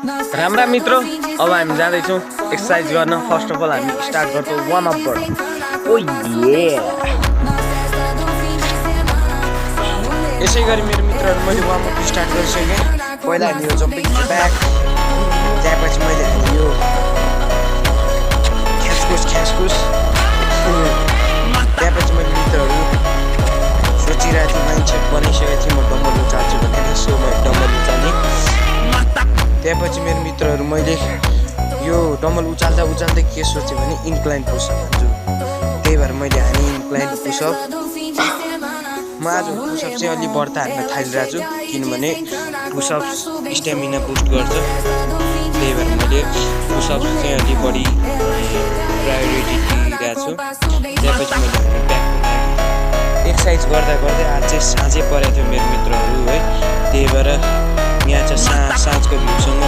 राम्रा मित्रों, अब हामी जाँदैछौँ एक्सर्साइज गर्न। फर्स्ट अफ अल हामी स्टार्ट गर्छौँ वार्म अपबाट। ओ ये यसै गरी मेरो मित्रहरू मैले वार्म अप स्टार्ट गरिसकेँ। पहिला हामी यो जम्पिङ ब्याक, त्यसपछि मैले यो ख्यासखुस त्यसपछि मैले मित्रहरू सोचिरहेको थिएँ, माइन्डसेट बनाइसकेको थिएँ म डम्बल उचाल्छु भनेर। सो मैले डम्बल उचालेँ। त्यसपछि मेरो मित्रहरू मैले यो डम्बल उचाल्दा के सोचेँ भने इन्क्लाइन पुसअप हान्छु। त्यही भएर मैले हाने इन्क्लाइन पुसअप। म आज पुसअप चाहिँ अलि बढ्ता हान्न थालिरहेको छु, किनभने पुसअप स्ट्यामिना बुस्ट गर्छ। त्यही भएर मैले पुसअप चाहिँ अलि बढी प्रायोरिटी दिइरहेको छु। त्यसपछि मैले ब्याक एक्सर्साइज गर्दा आज चाहिँ साँझै परेको थियो मेरो मित्रहरू है। त्यही भएर यहाँ चाहिँ साँझको भ्यूसँग